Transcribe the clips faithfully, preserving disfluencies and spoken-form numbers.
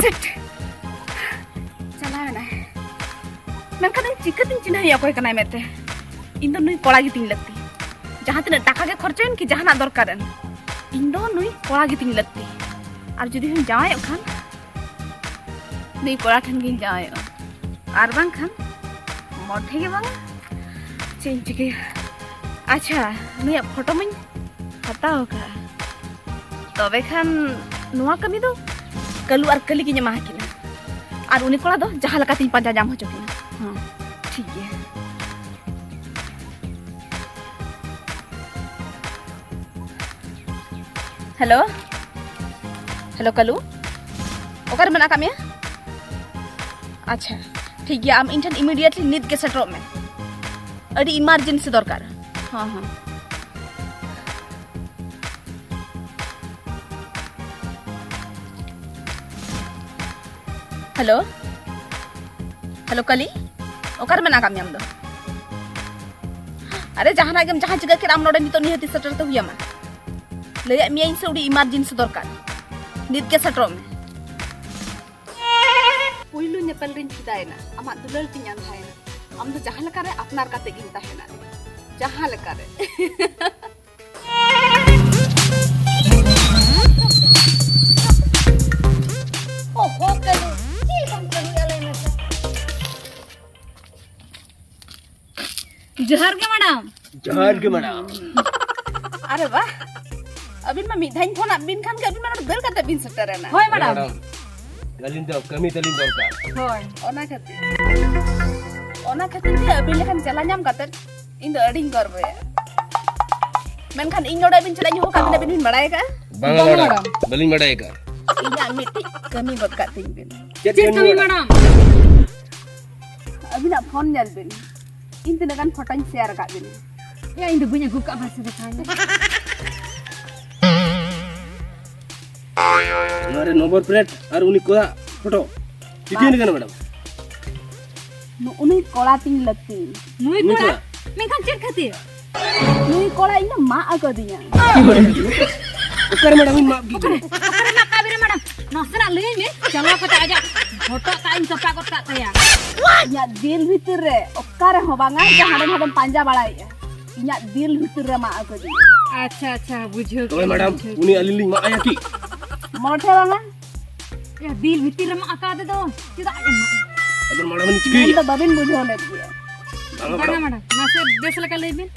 ᱴᱤᱴ᱾ ᱪᱟᱞᱟᱣ ᱮᱱᱟᱭ᱾ ᱢᱮᱱᱠᱷᱟᱱ ᱤᱧ ᱪᱤᱠᱟᱹᱛᱤᱧ ᱪᱤᱱᱦᱟᱹᱣᱮᱭᱟ ᱚᱠᱚᱭ ᱠᱟᱱᱟᱭ ᱢᱮᱱᱛᱮ? ᱤᱧ ᱫᱚ ᱱᱩᱭ ᱠᱚᱲᱟ ᱜᱮᱛᱤᱧ ᱞᱟᱹᱠᱛᱤ᱾ ᱡᱟᱦᱟᱸ ᱛᱤᱱᱟᱹᱜ ᱴᱟᱠᱟ ᱜᱮ ᱠᱷᱚᱨᱪᱟᱭᱮᱱ ᱠᱤ ᱡᱟᱦᱟᱱᱟᱜ ᱫᱚᱨᱠᱟᱨ ᱮᱱ, ᱤᱧ ᱫᱚ ᱱᱩᱭ ᱠᱚᱲᱟ ᱜᱮᱛᱤᱧ ᱞᱟᱹᱠᱛᱤ᱾ ᱟᱨ ᱡᱩᱫᱤ ᱦᱚᱸᱧ ᱡᱟᱶᱟᱭᱚᱜ ᱠᱷᱟᱱ, ᱱᱩᱭ ᱠᱚᱲᱟ ᱴᱷᱮᱱ ᱜᱤᱧ ᱡᱟᱶᱟᱭᱚᱜᱼᱟ᱾ ᱟᱨ ᱵᱟᱝᱠᱷᱟᱱ ᱢᱚᱴᱷᱮ ᱜᱮ ᱵᱟᱝᱟ᱾ ᱪᱮᱫ ᱤᱧ ᱪᱤᱠᱟᱹᱭᱟ? ᱟᱪᱪᱷᱟ, ᱱᱩᱭᱟᱜ ᱯᱷᱳᱴᱳ ᱢᱟᱧ ᱦᱟᱛᱟᱣ ᱟᱠᱟᱫᱼᱟ᱾ ᱛᱚᱵᱮ ᱠᱷᱟᱱ ᱱᱚᱣᱟ ᱠᱟᱹᱢᱤ ᱫᱚ ᱠᱟᱹᱞᱩ ᱟᱨ ᱠᱟᱹᱞᱤ ᱜᱤᱧ ᱮᱢᱟ ᱠᱤᱱᱟ᱾ ᱟᱨ ᱩᱱᱤ ᱠᱚᱲᱟ ᱫᱚ ᱡᱟᱦᱟᱸ ᱞᱮᱠᱟᱛᱤᱧ ᱯᱟᱸᱡᱟ ᱧᱟᱢ ᱦᱚᱪᱚ ᱠᱤᱱᱟ᱾ ᱦᱮᱸ, ᱴᱷᱤᱠ ᱜᱮᱭᱟ᱾ ᱦᱮᱞᱳ, ᱦᱮᱞᱳ ᱠᱟᱞᱩ, ᱚᱠᱟᱨᱮ ᱢᱮᱱᱟᱜ ᱟᱠᱟᱫ ᱢᱮᱭᱟ? ᱟᱪᱪᱷᱟ, ᱴᱷᱤᱠ ᱜᱮᱭᱟ, ᱟᱢ ᱤᱧ ᱴᱷᱮᱱ ᱤᱢᱤᱰᱤᱭᱮᱴᱞᱤ ᱱᱤᱛ ᱜᱮ ᱥᱮᱴᱮᱨᱚᱜ ᱢᱮ, ᱟᱹᱰᱤ ᱤᱢᱟᱨᱡᱮᱱᱥᱤ ᱫᱚᱨᱠᱟᱨ᱾ ᱦᱚᱸ ᱦᱚᱸ᱾ ᱦᱮᱞᱳ, ᱦᱮᱞᱳ ᱠᱟᱞᱤ, ᱚᱠᱟᱨᱮ ᱢᱮᱱᱟᱜ ᱟᱠᱟᱫ ᱢᱮᱭᱟ ᱟᱢ ᱫᱚ? ᱟᱨᱮ ᱡᱟᱦᱟᱱᱟᱜ ᱜᱮᱢ ᱡᱟᱦᱟᱸ ᱪᱤᱠᱟᱹ ᱠᱮᱫ, ᱟᱢ ᱱᱚᱰᱮ ᱱᱤᱛᱚᱜ ᱱᱤᱦᱟᱹᱛᱤ ᱥᱮᱴᱮᱨ ᱛᱮ ᱦᱩᱭ ᱟᱢᱟ᱾ ᱞᱟᱹᱭᱟᱫ ᱢᱮᱭᱟᱹᱧ ᱥᱮ ᱟᱹᱰᱤ ᱤᱢᱟᱨᱡᱮᱱᱥᱤ ᱫᱚᱨᱠᱟᱨ, ᱱᱤᱛ ᱜᱮ ᱥᱮᱴᱮᱨᱚᱜ ᱢᱮ᱾ ᱯᱩᱭᱞᱩ ᱧᱮᱯᱮᱞ ᱨᱤᱧ ᱯᱷᱤᱫᱟᱭᱮᱱᱟ, ᱟᱢᱟᱜ ᱫᱩᱞᱟᱹᱲ ᱛᱤᱧ ᱟᱸᱫᱷᱟᱭᱮᱱᱟ᱾ ᱟᱢ ᱫᱚ ᱡᱟᱦᱟᱸ ᱞᱮᱠᱟᱨᱮ ᱟᱯᱱᱟᱨ ᱠᱟᱛᱮ ᱜᱤᱧ ᱛᱟᱦᱮᱱᱟ, ᱡᱟᱦᱟᱸ ᱞᱮᱠᱟᱨᱮ᱾ ᱳᱦᱳ, ᱠᱟᱹᱱᱩ, ᱪᱮᱫ ᱞᱮᱠᱟᱢ ᱠᱟᱹᱱᱩᱭᱟ ᱞᱟᱹᱭ ᱢᱮᱥᱮ? ᱡᱚᱦᱟᱨ ᱜᱮ ᱢᱮᱰᱟᱢ᱾ ᱡᱚᱦᱟᱨ ᱜᱮ ᱢᱮᱰᱟᱢ᱾ ᱟᱨᱮ ᱵᱟᱦ, ᱟᱹᱵᱤᱱ ᱢᱟ ᱢᱤᱫ ᱫᱷᱟᱣ ᱯᱷᱳᱱ ᱟᱫ ᱵᱤᱱ ᱠᱷᱟᱱ ᱜᱮ ᱟᱹᱵᱤᱱ ᱢᱟ ᱱᱚᱰᱮ ᱫᱟᱹᱲ ᱠᱟᱛᱮ ᱵᱤᱱ ᱥᱮᱴᱮᱨᱮᱱᱟ᱾ ᱦᱳᱭ ᱢᱮᱰᱟᱢ᱾ ᱢᱮᱰᱟᱢ, ᱟᱹᱞᱤᱧ ᱫᱚ ᱠᱟᱹᱢᱤ ᱛᱟᱹᱞᱤᱧ ᱫᱚᱨᱠᱟᱨ᱾ ᱦᱳᱭ᱾ ᱚᱱᱟ ᱠᱷᱟᱹᱛᱤᱨ, ᱚᱱᱟ ᱠᱷᱟᱹᱛᱤᱨ ᱜᱮ ᱟᱹᱵᱤᱱ ᱞᱮᱠᱟᱱ ᱪᱮᱞᱟ ᱧᱟᱢ ᱠᱟᱛᱮ ᱤᱧ ᱫᱚ ᱟᱹᱰᱤᱧ ᱜᱚᱨᱵᱚᱭᱟ᱾ ᱢᱮᱱᱠᱷᱟᱱ ᱤᱧ ᱱᱚᱰᱮ ᱟᱹᱵᱤᱱ ᱪᱮᱫᱟᱜ ᱤᱧ ᱦᱚᱦᱚ ᱠᱟᱜ ᱵᱤᱱᱟ, ᱟᱹᱵᱤᱱ ᱵᱤᱱ ᱵᱟᱲᱟᱭ ᱟᱠᱟᱫᱼᱟ? ᱵᱟᱝᱟ ᱵᱟᱝᱟ ᱢᱮᱰᱟᱢ, ᱢᱮᱰᱟᱢ᱾ ᱵᱟᱹᱞᱤᱧ ᱵᱟᱲᱟᱭ ᱟᱠᱟᱫᱼᱟ᱾ ᱤᱧᱟᱹᱜ ᱢᱤᱫᱴᱤᱡ ᱠᱟᱹᱢᱤ ᱜᱚᱫ ᱠᱟᱜ ᱛᱤᱧ ᱵᱤᱱ᱾ ᱪᱮᱫ ᱪᱮᱫ ᱠᱟᱹᱢᱤ ᱠᱟᱹᱢᱤ ᱢᱮᱰᱟᱢ? ᱢᱮᱰᱟᱢ? ᱟᱹᱵᱤᱱᱟᱜ ᱯᱷᱳᱱ ᱧᱮᱞ ᱵᱤᱱ, ᱤᱧ ᱛᱤᱱᱟᱹᱜ ᱜᱟᱱ ᱯᱷᱳᱴᱳᱧ ᱥᱮᱭᱟᱨ ᱟᱠᱟᱫ ᱵᱤᱱᱟ᱾ ᱮᱭᱟ, ᱤᱧ ᱫᱚ ᱵᱟᱹᱧ ᱟᱹᱜᱩ ᱠᱟᱜᱼᱟ, ᱢᱟᱥᱮ ᱫᱮᱠᱷᱟᱣ ᱢᱮ᱾ ᱱᱚᱣᱟ ᱨᱮ ᱱᱚᱢᱵᱚᱨ ᱯᱞᱮᱴ ᱟᱨ ᱩᱱᱤ ᱠᱚᱲᱟ ᱯᱷᱳᱴᱳ ᱪᱤᱠᱟᱹᱭᱮᱱ ᱠᱟᱱᱟ ᱢᱮᱰᱟᱢ? ᱱᱩᱜᱼᱩ ᱱᱩᱭ ᱠᱚᱲᱟ ᱛᱤᱧ ᱞᱟᱹᱠᱛᱤ᱾ ᱱᱩᱭ ᱱᱩᱭ ᱠᱚᱲᱟ? ᱠᱚᱲᱟ? ᱢᱮᱱᱠᱷᱟᱱ ᱪᱮᱫ ᱠᱷᱟᱹᱛᱤᱨ? ᱱᱩᱭ ᱠᱚᱲᱟ ᱤᱧ ᱫᱚ ᱢᱟᱜ ᱟᱠᱟᱫᱤᱧᱟ᱾ ᱚᱠᱟᱨᱮ ᱢᱮᱰᱟᱢ ᱤᱧ ᱢᱟᱜ ᱜᱤᱰᱤ ᱠᱮᱫᱟ? ᱚᱠᱟᱨᱮ ᱢᱟᱜ ᱠᱟᱜ ᱵᱤᱱᱟ ᱢᱮᱰᱟᱢ? ᱱᱟᱥᱮᱱᱟᱜ ᱞᱟᱹᱭ ᱢᱮ, ᱪᱟᱞᱟᱣ ᱠᱟᱛᱮ ᱟᱡᱟᱜ ᱦᱚᱴᱚᱜ ᱛᱟᱜ ᱤᱧ ᱛᱚᱯᱟ ᱜᱚᱫ ᱠᱟᱜ ᱛᱟᱭᱟ᱾ ᱤᱧᱟᱜ ᱫᱤᱞ ᱵᱷᱤᱛᱤᱨ ᱨᱮ ᱚᱠᱟ ᱨᱮᱦᱚᱸ ᱵᱟᱝᱟ, ᱡᱟᱦᱟᱸ ᱨᱮ ᱱᱚᱰᱮᱢ ᱯᱟᱸᱡᱟ ᱵᱟᱲᱟᱭᱮᱫᱼᱟ᱾ ᱤᱧᱟᱜ ᱫᱤᱞ ᱵᱷᱤᱛᱤᱨ ᱨᱮ ᱢᱟᱜ ᱟᱠᱟᱫᱤᱧᱟ᱾ ᱟᱪᱪᱷᱟ, ᱟᱪᱪᱷᱟ, ᱵᱩᱡᱷᱟᱹᱣ ᱛᱚᱵᱮ ᱠᱮᱫᱟᱹᱧ, ᱢᱮᱰᱟᱢ, ᱵᱩᱡᱷᱟᱹᱣ ᱩᱱᱤ ᱠᱮᱫᱟᱹᱧ᱾ ᱟᱹᱞᱤᱧ ᱞᱤᱧ ᱢᱟᱜ ᱟᱭᱟ ᱠᱤ? ᱢᱚᱴᱷᱮ ᱵᱟᱝᱟ᱾ ᱭᱟ, ᱫᱤᱞ ᱵᱷᱤᱛᱤᱨ ᱨᱮ ᱢᱟᱜ ᱟᱠᱟᱫᱮ ᱫᱚ, ᱪᱮᱫᱟᱜ ᱮᱢ ᱢᱟᱜ ᱟᱭᱟ? ᱟᱫᱚ ᱢᱮᱰᱟᱢ, ᱩᱱᱤ ᱢᱮᱱ ᱪᱤᱠᱟᱹᱭᱮᱭᱟ? ᱫᱚ ᱵᱟᱹᱵᱤᱱ ᱵᱩᱡᱷᱟᱹᱣ ᱞᱮᱫ ᱜᱮᱭᱟ᱾ ᱵᱟᱝᱟ, ᱵᱟᱝᱟ, ᱢᱮᱰᱟᱢ᱾ ᱢᱮᱰᱟᱢ, ᱱᱟᱥᱮ ᱵᱮᱥ ᱞᱮᱠᱟ ᱞᱟᱹᱭ ᱵᱤᱱ᱾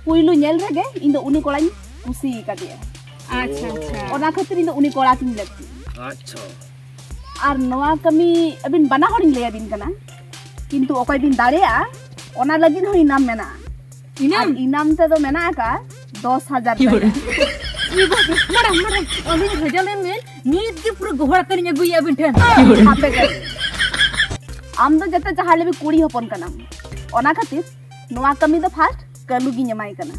ᱯᱩᱭᱞᱩ ᱧᱮᱞ ᱨᱮᱜᱮ ᱤᱧ ᱫᱚ ᱩᱱᱤ ᱠᱚᱲᱟᱧ ᱠᱩᱥᱤ ᱟᱠᱟᱫᱮᱭᱟ᱾ ᱟᱪᱪᱷᱟ, ᱟᱪᱪᱷᱟ᱾ ᱚᱱᱟ ᱠᱷᱟᱹᱛᱤᱨ ᱤᱧ ᱫᱚ ᱩᱱᱤ ᱠᱚᱲᱟ ᱜᱤᱧ ᱞᱟᱹᱠᱛᱤ᱾ ᱟᱪᱪᱷᱟ᱾ ᱟᱨ ᱱᱚᱣᱟ ᱠᱟᱹᱢᱤ ᱟᱹᱵᱤᱱ ᱵᱟᱱᱟ ᱦᱚᱲᱤᱧ ᱞᱟᱹᱭ ᱟᱹᱵᱤᱱ ᱠᱟᱱᱟ, ᱠᱤᱱᱛᱩ ᱚᱠᱚᱭ ᱵᱤᱱ ᱫᱟᱲᱮᱭᱟᱜᱼᱟ, ᱚᱱᱟ ᱞᱟᱹᱜᱤᱫ ᱦᱚᱸ ᱤᱱᱟᱢ ᱢᱮᱱᱟᱜᱼᱟ᱾ ᱤᱱᱟᱢ? ᱟᱨ ᱤᱱᱟᱢ ᱛᱮᱫᱚ ᱢᱮᱱᱟᱜ ᱟᱠᱟᱫ ᱫᱚᱥ ᱦᱟᱡᱟᱨ ᱴᱟᱠᱟ᱾ ᱤᱭᱟᱹ ᱵᱟᱵ ᱨᱮ, ᱢᱮᱰᱟᱢ, ᱢᱮᱰᱟᱢ, ᱟᱹᱞᱤᱧ ᱵᱷᱮᱡᱟ ᱞᱮᱱ ᱵᱤᱱ, ᱱᱤᱛ ᱜᱮ ᱯᱩᱨᱟᱹ ᱜᱚᱦᱚᱲ ᱟᱛᱮ ᱞᱤᱧ ᱟᱹᱜᱩᱭᱮᱫᱼᱟ ᱟᱹᱵᱤᱱ ᱴᱷᱮᱱ᱾ ᱟᱯᱮ ᱜᱮ᱾ ᱟᱢ ᱫᱚ ᱡᱟᱛᱮ ᱡᱟᱦᱟᱸ ᱞᱮᱵᱤ ᱠᱩᱲᱤ ᱦᱚᱯᱚᱱ ᱠᱟᱱᱟᱢ, ᱚᱱᱟ ᱠᱷᱟᱹᱛᱤᱨ ᱱᱚᱣᱟ ᱠᱟᱹᱢᱤ ᱫᱚ ᱯᱷᱟᱥᱴ ᱠᱟᱹᱞᱩ ᱜᱤᱧ ᱮᱢᱟᱭ ᱠᱟᱱᱟ᱾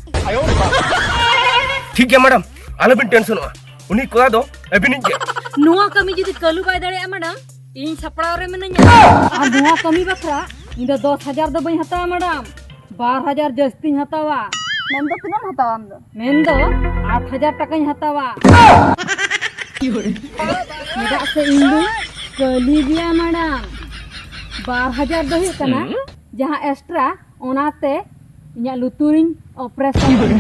ᱴᱷᱤᱠ ᱜᱮᱭᱟ ᱢᱮᱰᱟᱢ, ᱟᱞᱚᱵᱤᱱ ᱴᱮᱱᱥᱚᱱᱚᱜᱼᱟ, ᱩᱱᱤ ᱠᱚᱲᱟ ᱫᱚ ᱟᱹᱵᱤᱱᱤᱡ ᱜᱮ᱾ ᱱᱚᱣᱟ ᱠᱟᱹᱢᱤ ᱡᱩᱫᱤ ᱠᱟᱹᱞᱩ ᱵᱟᱭ ᱫᱟᱲᱮᱭᱟᱜᱼᱟ ᱢᱮᱰᱟᱢ, ᱤᱧ ᱥᱟᱯᱲᱟᱣ ᱨᱮ ᱢᱤᱱᱟᱹᱧᱟ᱾ ᱟᱨ ᱱᱚᱣᱟ ᱠᱟᱹᱢᱤ ᱵᱟᱠᱷᱨᱟ ᱤᱧ ᱫᱚ ᱫᱚᱥ ᱦᱟᱡᱟᱨ ᱫᱚ ᱵᱟᱹᱧ ᱦᱟᱛᱟᱣᱟ ᱢᱮᱰᱟᱢ, ᱵᱟᱨ ᱦᱟᱡᱟᱨ ᱡᱟᱹᱥᱛᱤᱧ ᱦᱟᱛᱟᱣᱟ᱾ ᱢᱮᱱᱫᱚ ᱛᱤᱱᱟᱹᱜ ᱮᱢ ᱦᱟᱛᱟᱣᱟ ᱟᱢ ᱫᱚ? ᱢᱮᱱᱫᱚ ᱟᱴ ᱦᱟᱡᱟᱨ ᱴᱟᱠᱟᱧ ᱦᱟᱛᱟᱣᱟ᱾ ᱪᱮᱫᱟᱜ ᱥᱮ ᱤᱧ ᱫᱚ ᱠᱟᱹᱞᱤ ᱜᱮᱭᱟ ᱢᱮᱰᱟᱢ᱾ ᱵᱟᱨ ᱦᱟᱡᱟᱨ ᱫᱚ ᱦᱩᱭᱩᱜ ᱠᱟᱱᱟ ᱦᱩᱸ? ᱡᱟᱦᱟᱸ ᱮᱠᱥᱴᱨᱟ, ᱚᱱᱟᱛᱮ ᱤᱧᱟᱹᱜ ᱞᱩᱛᱩᱨᱤᱧ ᱚᱯᱟᱨᱮᱥᱚᱱ ᱠᱮᱫᱟ᱾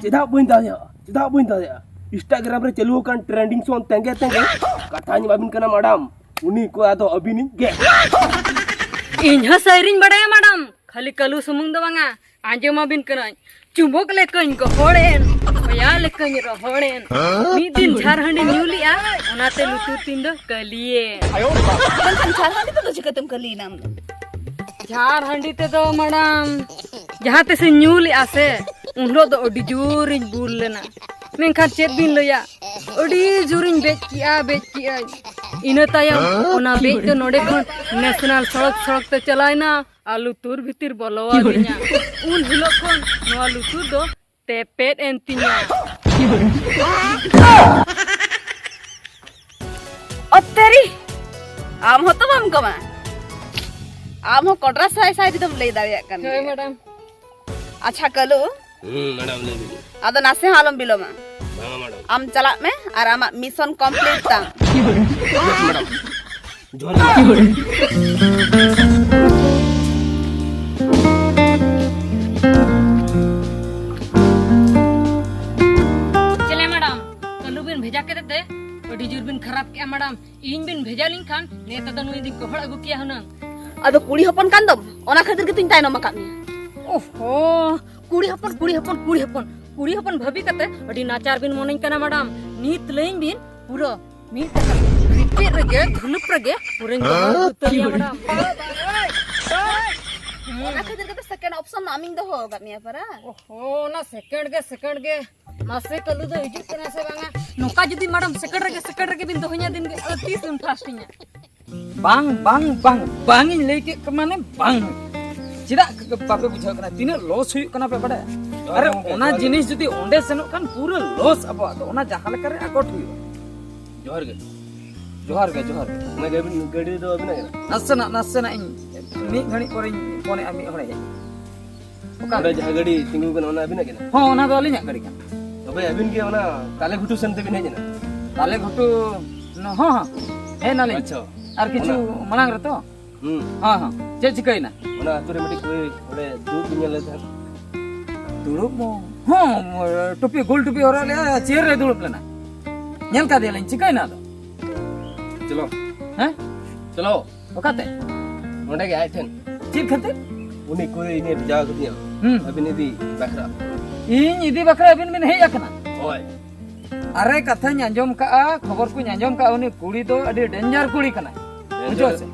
ᱪᱮᱫᱟᱜ ᱵᱟᱹᱧ ᱫᱟᱲᱮᱭᱟᱜᱼᱟ? ᱪᱮᱫᱟᱜ ᱵᱟᱹᱧ ᱫᱟᱲᱮᱭᱟᱜᱼᱟ? ᱤᱱᱥᱴᱟᱜᱨᱟᱢ ᱨᱮ ᱪᱟᱹᱞᱩ ᱟᱠᱟᱱ ᱴᱨᱮᱱᱰᱤᱝ ᱥᱚᱝ ᱛᱮᱸᱜᱮ ᱛᱮᱸᱜᱮ ᱠᱟᱛᱷᱟᱧ ᱮᱢᱟᱵᱤᱱ ᱠᱟᱱᱟ ᱢᱮᱰᱟᱢ, ᱩᱱᱤ ᱠᱚᱲᱟ ᱫᱚ ᱟᱹᱵᱤᱱᱤᱡ ᱜᱮ᱾ ᱤᱧ ᱦᱚᱸ ᱥᱟᱭᱨᱤᱧ ᱵᱟᱰᱟᱭᱟ ᱢᱮᱰᱟᱢ, ᱠᱷᱟᱹᱞᱤ ᱠᱟᱹᱞᱩ ᱥᱩᱢᱩᱝ ᱫᱚ ᱵᱟᱝᱟ, ᱟᱸᱡᱚᱢᱟᱵᱤᱱ ᱠᱟᱹᱱᱟᱹᱧ᱾ ᱪᱩᱢᱵᱚᱠ ᱞᱮᱠᱟᱧ ᱜᱚᱦᱚᱲᱮᱱ, ᱦᱚᱭᱟ ᱞᱮᱠᱟᱧ ᱨᱚᱦᱚᱲᱮᱱ᱾ ᱢᱤᱫ ᱫᱤᱱ ᱡᱷᱟᱨ ᱦᱟᱺᱰᱤ ᱧᱩ ᱞᱮᱜᱼᱟ, ᱚᱱᱟᱛᱮ ᱞᱩᱛᱩᱨ ᱛᱤᱧ ᱫᱚ ᱠᱟᱹᱞᱤᱭᱮᱱ᱾ ᱢᱮᱱᱠᱷᱟᱱ ᱡᱷᱟᱨ ᱦᱟᱺᱰᱤ ᱛᱮᱫᱚ ᱪᱤᱠᱟᱹᱛᱮᱢ ᱠᱟᱹᱞᱤᱭᱮᱱᱟ ᱟᱢ ᱫᱚ? ᱡᱷᱟᱨ ᱦᱟᱺᱰᱤ ᱛᱮᱫᱚ ᱢᱮᱰᱟᱢ, ᱡᱟᱦᱟᱸ ᱛᱤᱥᱤᱧ ᱧᱩ ᱞᱮᱜᱼᱟ ᱥᱮ, ᱩᱱ ᱦᱤᱞᱳᱜ ᱫᱚ ᱟᱹᱰᱤ ᱡᱳᱨᱤᱧ ᱵᱩᱞ ᱞᱮᱱᱟ᱾ ᱢᱮᱱᱠᱷᱟᱱ ᱪᱮᱫ ᱵᱤᱱ ᱞᱟᱹᱭᱟ, ᱟᱹᱰᱤ ᱡᱳᱨᱤᱧ ᱵᱮᱡ ᱠᱮᱜᱼᱟ, ᱵᱮᱡ ᱠᱮᱜᱼᱟᱹᱧ᱾ ᱤᱱᱟᱹ ᱛᱟᱭᱚᱢ ᱚᱱᱟ ᱵᱮᱡ ᱫᱚ ᱱᱚᱰᱮ ᱠᱷᱚᱱ ᱱᱮᱥᱱᱟᱞ ᱥᱚᱲᱚᱠ ᱥᱚᱲᱚᱠ ᱛᱮ ᱪᱟᱞᱟᱣᱮᱱᱟ᱾ ᱟᱨ ᱞᱩᱛᱩᱨ ᱵᱷᱤᱛᱤᱨ ᱵᱚᱞᱚ ᱟᱹᱫᱤᱧᱟ᱾ ᱩᱱ ᱦᱤᱞᱳᱜ ᱠᱷᱚᱱ ᱱᱚᱣᱟ ᱞᱩᱛᱩᱨ ᱫᱚ ᱛᱮᱯᱮᱫ ᱮᱱ ᱛᱤᱧᱟ᱾ ᱚᱛᱛᱮᱨᱤ, ᱟᱢ ᱦᱚᱸᱛᱚ ᱵᱟᱢ ᱠᱚᱢᱟ᱾ ᱟᱢ ᱦᱚᱸ ᱠᱚᱰᱨᱟ ᱥᱟᱭ ᱥᱟᱭ ᱡᱩᱫᱤᱢ ᱞᱟᱹᱭ ᱫᱟᱲᱮᱭᱟᱜ ᱠᱟᱱ ᱦᱳᱭ, ᱜᱮᱭᱟ᱾ ᱢᱮᱰᱟᱢ᱾ ᱟᱪᱪᱷᱟ, ᱠᱟᱹᱞᱩ᱾ ᱦᱩᱸ, ᱢᱮᱰᱟᱢ, ᱞᱟᱹᱭ ᱵᱤᱱ᱾ ᱟᱫᱚ ᱱᱟᱥᱮ ᱦᱚᱸ ᱟᱞᱚᱢ ᱵᱤᱞᱚᱢᱟ᱾ ᱵᱟᱝᱟ, ᱢᱮᱰᱟᱢ᱾ ᱟᱢ ᱪᱟᱞᱟᱜ ᱢᱮ, ᱟᱨ ᱟᱢᱟᱜ mission complete ᱛᱟᱢ᱾ ᱡᱚᱦᱟᱨ ᱜᱮ᱾ ᱪᱮᱞᱮ ᱢᱮᱰᱟᱢ, ᱠᱟᱹᱞᱩ ᱵᱤᱱ ᱵᱷᱮᱡᱟ ᱠᱮᱫᱮ ᱛᱮ ᱟᱹᱰᱤ ᱡᱳᱨ ᱵᱤᱱ ᱠᱷᱟᱨᱟᱯ ᱠᱮᱜᱼᱟ ᱢᱮᱰᱟᱢ᱾ ᱤᱧ ᱵᱤᱱ ᱵᱷᱮᱡᱟ ᱞᱤᱧ ᱠᱷᱟᱱ ᱱᱮᱛᱟᱨ ᱫᱚ ᱱᱩᱭ ᱫᱤᱱ ᱜᱚᱦᱚᱲ ᱟᱹᱜᱩ ᱠᱮᱭᱟ ᱦᱩᱱᱟᱹᱝ᱾ ᱟᱫᱚ ᱠᱩᱲᱤ ᱦᱚᱯᱚᱱ ᱠᱟᱱ ᱫᱚᱢ, ᱚᱱᱟ ᱠᱷᱟᱹᱛᱤᱨ ᱜᱮᱛᱚᱧ ᱛᱟᱭᱱᱚᱢ ᱟᱠᱟᱫ ᱢᱮᱭᱟ᱾ ᱳᱦᱳ, ᱠᱩᱲᱤ ᱦᱚᱯᱚᱱ, ᱠᱩᱲᱤ ᱦᱚᱯᱚᱱ, ᱠᱩᱲᱤ ᱦᱚᱯᱚᱱ, ᱠᱩᱲᱤ ᱦᱚᱯᱚᱱ ᱵᱷᱟᱹᱵᱤ ᱠᱟᱛᱮ ᱟᱹᱰᱤ ᱱᱟᱪᱟᱨ ᱵᱤᱱ ᱢᱚᱱᱮᱧ ᱠᱟᱱᱟ ᱢᱮᱰᱟᱢ᱾ ᱱᱤᱛ ᱞᱟᱹᱭᱟᱹᱧ ᱵᱤᱱ ᱯᱩᱨᱟᱹ ᱢᱤᱫ ᱴᱟᱠᱟ ᱨᱤᱯᱤᱫ ᱨᱮᱜᱮ, ᱫᱷᱩᱞᱩᱯ ᱨᱮᱜᱮ ᱯᱩᱨᱟᱹᱧ ᱫᱚᱦᱚ ᱩᱛᱟᱹᱨ ᱢᱮᱭᱟ ᱢᱮᱰᱟᱢ᱾ ᱚᱱᱟ ᱠᱷᱟᱹᱛᱤᱨ ᱜᱮᱛᱚ second option ᱢᱟ ᱟᱢᱤᱧ ᱫᱚᱦᱚ ᱟᱠᱟᱫ ᱢᱮᱭᱟ ᱯᱟᱨᱟ᱾ ᱳᱦᱳ, ᱚᱱᱟ second ᱜᱮ, second ᱜᱮ᱾ ᱢᱟᱥᱮ ᱠᱟᱹᱞᱩ ᱫᱚ ᱦᱤᱡᱩᱜ ᱠᱟᱱᱟ ᱥᱮ ᱵᱟᱝᱟ? ᱱᱚᱝᱠᱟ ᱡᱩᱫᱤ ᱢᱮᱰᱟᱢ second ᱨᱮᱜᱮ, second ᱨᱮᱜᱮ ᱵᱤᱱ ᱫᱚᱦᱚᱧᱟ ᱫᱤᱱ ᱜᱮ, ᱟᱫᱚ ᱛᱤᱥ ᱵᱤᱱ first ᱤᱧᱟ? ᱵᱟᱝ, ᱵᱟᱝ, ᱵᱟᱝ, ᱵᱟᱝ ᱤᱧ ᱞᱟᱹᱭ ᱠᱮᱫ ᱢᱟᱱᱮ ᱵᱟᱝ᱾ ᱪᱮᱫᱟᱜ ᱵᱟᱯᱮ ᱵᱩᱡᱷᱟᱹᱣ ᱠᱟᱱᱟ? ᱛᱤᱱᱟᱹᱜ loss ᱦᱩᱭᱩᱜ ᱠᱟᱱᱟ ᱯᱮ ᱵᱟᱰᱟᱭᱟ? ᱡᱚᱦᱟᱨ ᱟᱨᱮ, ᱜᱮ ᱜᱚᱢᱠᱮ, ᱚᱱᱟ ᱡᱚᱦᱟᱨ ᱜᱮ᱾ ᱡᱤᱱᱤᱥ ᱡᱩᱫᱤ ᱚᱸᱰᱮ ᱥᱮᱱᱚᱜ ᱠᱷᱟᱱ ᱯᱩᱨᱟᱹ loss ᱟᱵᱚᱣᱟᱜ ᱫᱚ, ᱚᱱᱟ ᱡᱟᱦᱟᱸ ᱞᱮᱠᱟ ᱨᱮ ᱟᱠᱚᱴ ᱦᱩᱭᱩᱜᱼᱟ᱾ ᱡᱚᱦᱟᱨ ᱜᱮ᱾ ᱡᱚᱦᱟᱨ ᱜᱮ, ᱡᱚᱦᱟᱨ ᱜᱮ᱾ ᱚᱱᱟ ᱜᱟᱹᱰᱤ, ᱜᱟᱹᱰᱤ ᱫᱚ ᱟᱹᱵᱤᱱᱟᱜ ᱠᱟᱱᱟ? ᱱᱟᱥᱮᱱᱟᱜ, ᱱᱟᱥᱮᱱᱟᱜ ᱤᱧ ᱢᱤᱫ ᱜᱷᱟᱹᱲᱤᱡ ᱯᱚᱨᱮᱧ ᱯᱷᱳᱱᱮᱫᱼᱟ, ᱢᱤᱫ ᱦᱚᱲᱮ ᱦᱮᱡ ᱮᱱᱟ᱾ ᱚᱠᱟ ᱚᱸᱰᱮ ᱨᱮ? ᱡᱟᱦᱟᱸ ᱜᱟᱹᱰᱤ ᱛᱤᱸᱜᱩ ᱠᱟᱱᱟ, ᱚᱱᱟ ᱟᱹᱵᱤᱱᱟᱜ ᱠᱟᱱᱟ? ᱦᱚᱸ, ᱚᱱᱟ ᱫᱚ ᱟᱹᱞᱤᱧᱟᱜ ᱜᱟᱹᱰᱤ ᱠᱟᱱᱟ᱾ ᱛᱚᱵᱮ ᱟᱹᱵᱤᱱ ᱜᱮ ᱚᱱᱟ ᱛᱟᱞᱮ ᱜᱷᱩᱴᱩ ᱥᱮᱱ ᱛᱮᱵᱤᱱ ᱦᱮᱡ ᱮᱱᱟ? ᱛᱟᱞᱮ ᱜᱷᱩᱴᱩ, ᱦᱚᱸ, ᱦᱚᱸ, ᱦᱮᱡ ᱮᱱᱟᱞᱤᱧ᱾ ᱟᱪᱪᱷᱟ᱾ ᱟᱨ ᱠᱤᱪᱷᱩ ᱚᱱᱟ ᱢᱟᱲᱟᱝ ᱨᱮᱛᱚ? ᱦᱩᱸ᱾ ᱦᱚᱸ, ᱦᱚᱸ᱾ ᱪᱮᱫ ᱪᱤᱠᱟᱹᱭᱮᱱᱟ? ᱚᱱᱟ ᱟᱹᱛᱩ ᱨᱮ ᱢᱤᱫᱴᱤᱡ ᱠᱩᱲᱤ ᱚᱸᱰᱮ ᱫᱩᱲᱩᱵ ᱤᱧ ᱧᱮᱞ ᱞᱮᱫ ᱛᱟᱦᱮᱸᱫ᱾ ᱫᱩᱲᱩᱵ ᱢᱚ-, ᱦᱚᱸ, ᱴᱩᱯᱤ, ᱜᱳᱞ ᱴᱩᱯᱤ ᱦᱚᱨᱚᱜ ᱞᱮᱜᱼᱟ, chair ᱨᱮ ᱫᱩᱲᱩᱵ ᱞᱮᱱᱟ᱾ ᱧᱮᱞ ᱠᱟᱫᱮᱭᱟᱞᱤᱧ, ᱪᱤᱠᱟᱹᱭᱮᱱᱟ ᱟᱫᱚ? ᱪᱚᱞᱚ᱾ ᱦᱮᱸ? ᱪᱚᱞᱚ᱾ ᱚᱠᱟᱛᱮ? ᱱᱚᱸᱰᱮ ᱜᱮ ᱟᱡ ᱴᱷᱮᱱ᱾ ᱪᱮᱫ ᱠᱷᱟᱹᱛᱤᱨ? ᱩᱱᱤ ᱠᱩᱲᱤ ᱤᱧᱮ ᱵᱷᱮᱡᱟ ᱟᱠᱟᱫᱤᱧᱟ᱾ ᱦᱩᱸ᱾ ᱟᱹᱵᱤᱱ ᱤᱫᱤ ᱵᱟᱠᱷᱨᱟ᱾ ᱤᱧ ᱤᱫᱤ ᱵᱟᱠᱷᱨᱟ ᱟᱹᱵᱤᱱ ᱵᱤᱱ ᱦᱮᱡ ᱟᱠᱟᱱᱟ? ᱦᱳᱭ᱾ ᱟᱨᱮ, ᱠᱟᱛᱷᱟᱧ ᱟᱸᱡᱚᱢ ᱠᱟᱜᱼᱟ, ᱠᱷᱚᱵᱚᱨ ᱠᱚᱧ ᱟᱸᱡᱚᱢ ᱠᱟᱜᱼᱟ, ᱩᱱᱤ ᱠᱩᱲᱤ ᱫᱚ ᱟᱹᱰᱤ danger ᱠᱩᱲᱤ ᱠᱟᱱᱟᱭ᱾ Danger᱾ ᱵᱩᱡᱷᱟᱹᱣ ᱥᱮ?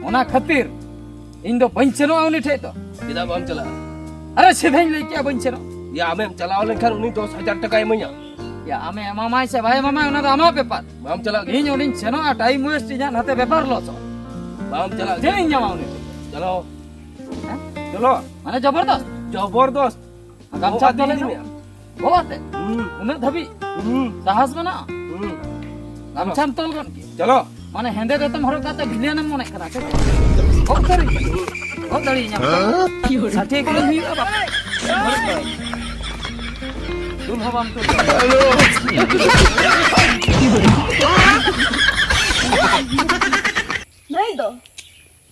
ᱚᱱᱟ ᱠᱷᱟᱹᱛᱤᱨ ᱤᱧ ᱫᱚ ᱵᱟᱹᱧ ᱥᱮᱱᱚᱜᱼᱟ ᱩᱱᱤ ᱴᱷᱮᱡ ᱫᱚ᱾ ᱪᱮᱫᱟᱜ ᱵᱟᱢ ᱪᱟᱞᱟᱜᱼᱟ? ᱟᱨᱮ, ᱥᱤᱫᱷᱟᱹᱧ ᱞᱟᱹᱭ ᱠᱮᱜᱼᱟ ᱵᱟᱹᱧ ᱥᱮᱱᱚᱜ᱾ ᱭᱟ, ᱟᱢᱮᱢ ᱪᱟᱞᱟᱣ ᱞᱮᱱᱠᱷᱟᱱ ᱩᱱᱤ ᱫᱚᱥ ᱦᱟᱡᱟᱨ ᱴᱟᱠᱟᱭ ᱤᱢᱟᱹᱧᱟ᱾ ᱭᱟ, ᱟᱢᱮ ᱮᱢᱟᱢᱟᱭ ᱥᱮ ᱵᱟᱭ ᱮᱢᱟᱢᱟᱭ, ᱚᱱᱟ ᱫᱚ ᱟᱢᱟᱜ ᱵᱮᱯᱟᱨ᱾ ᱵᱟᱢ ᱪᱟᱞᱟᱜ ᱜᱮ? ᱤᱧ ᱚᱸᱰᱮᱧ ᱥᱮᱱᱚᱜᱼᱟ, time waste ᱤᱧᱟᱹᱜ, ᱱᱟᱛᱮ ᱵᱮᱯᱟᱨ lossᱚᱜ᱾ ᱵᱟᱢ ᱪᱟᱞᱟᱜ ᱜᱮ? ᱪᱮᱫ ᱤᱧ ᱧᱟᱢᱟ ᱩᱱᱤ ᱴᱷᱮᱡ? ᱪᱚᱞᱚ᱾ ᱦᱮᱸ? ᱪᱚᱞᱚ᱾ ᱢᱟᱱᱮ ᱡᱚᱵᱚᱨᱫᱚᱥᱛ? ᱡᱚᱵᱚᱨᱫᱚᱥᱛ᱾ ᱜᱟᱢᱪᱷᱟ ᱵᱚᱦᱚᱜ ᱛᱚᱞ ᱟᱛᱮ ᱮᱱᱟ? ᱤᱫᱤ ᱢᱮᱭᱟ᱾ ᱵᱚᱦᱚᱜ ᱟᱛᱮ? ᱦᱩᱸ᱾ ᱩᱱᱟᱹᱜ ᱫᱷᱟᱹᱵᱤᱡ? ᱦᱩᱸ᱾ ᱥᱟᱦᱟᱥ ᱢᱮᱱᱟᱜᱼᱟ? ᱦᱩᱸ᱾ ᱜᱟᱢᱪᱷᱟᱢ ᱛᱚᱞ ᱜᱚᱫ ᱠᱮᱭᱟ? ᱪᱚᱞᱚ᱾ ᱢᱟᱱᱮ ᱦᱮᱸᱫᱮ ᱫᱚᱛᱚᱢ ᱦᱚᱨᱚᱜ ᱠᱟᱛᱮ villain ᱮᱢ ᱢᱚᱱᱮᱜ ᱠᱟᱱᱟ ᱥᱮ ᱪᱮᱫ? ᱜᱚᱜ ᱫᱟᱲᱮ-, ᱜᱚᱜ ᱫᱟᱲᱮᱭᱟᱹᱧᱟᱢ? ᱥᱟᱴᱷᱮ ᱠᱤᱞᱳ ᱦᱩᱭᱩᱜᱼᱟ ᱵᱟᱯ᱾ ᱱᱩᱭ ᱫᱚ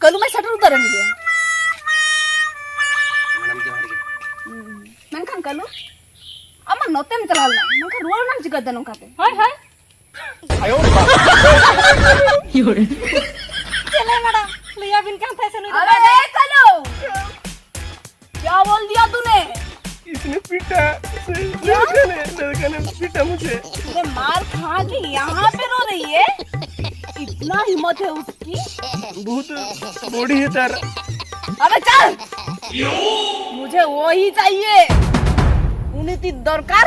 ᱠᱟᱹᱞᱩ ᱢᱟᱭ ᱥᱮᱴᱮᱨ ᱩᱛᱟᱹᱨᱮᱱ ᱜᱮᱭᱟ᱾ ᱢᱮᱰᱟᱢ, ᱡᱚᱦᱟᱨ ᱜᱮ᱾ ᱦᱩᱸ᱾ ᱢᱮᱱᱠᱷᱟᱱ ᱠᱟᱹᱞᱩ, ᱟᱢ ᱢᱟ ᱱᱚᱛᱮᱢ ᱪᱟᱞᱟᱣ ᱞᱮᱱᱟ, ᱢᱮᱱᱠᱷᱟᱱ ᱨᱩᱣᱟᱹᱲ ᱮᱱᱟᱢ ᱪᱤᱠᱟᱹᱛᱮ ᱱᱚᱝᱠᱟᱛᱮ? ᱦᱳᱭ, ᱦᱳᱭ᱾ ᱪᱮᱞᱮ ᱢᱮᱰᱟᱢ, ᱞᱟᱹᱭᱟᱵᱤᱱ ᱠᱟᱱ ᱛᱟᱦᱮᱸ ᱥᱮ ᱱᱩᱭ ᱫᱚ ᱟᱵᱮ ᱵᱟᱭ ᱫᱮ ᱠᱟᱹᱞᱩ! क्या बोल दिया तूने? इसने पीटा, इसे लड़का ने, लड़का ने पीटा मुझे। अरे मार खा के यहाँ पे रो रही है? इतना हिम्मत है उसकी? बहुत बॉडी है तार। अबे चल! मुझे वो ही चाहिए। ᱩᱱᱤ ᱛᱤ ᱫᱚᱨᱠᱟᱨ,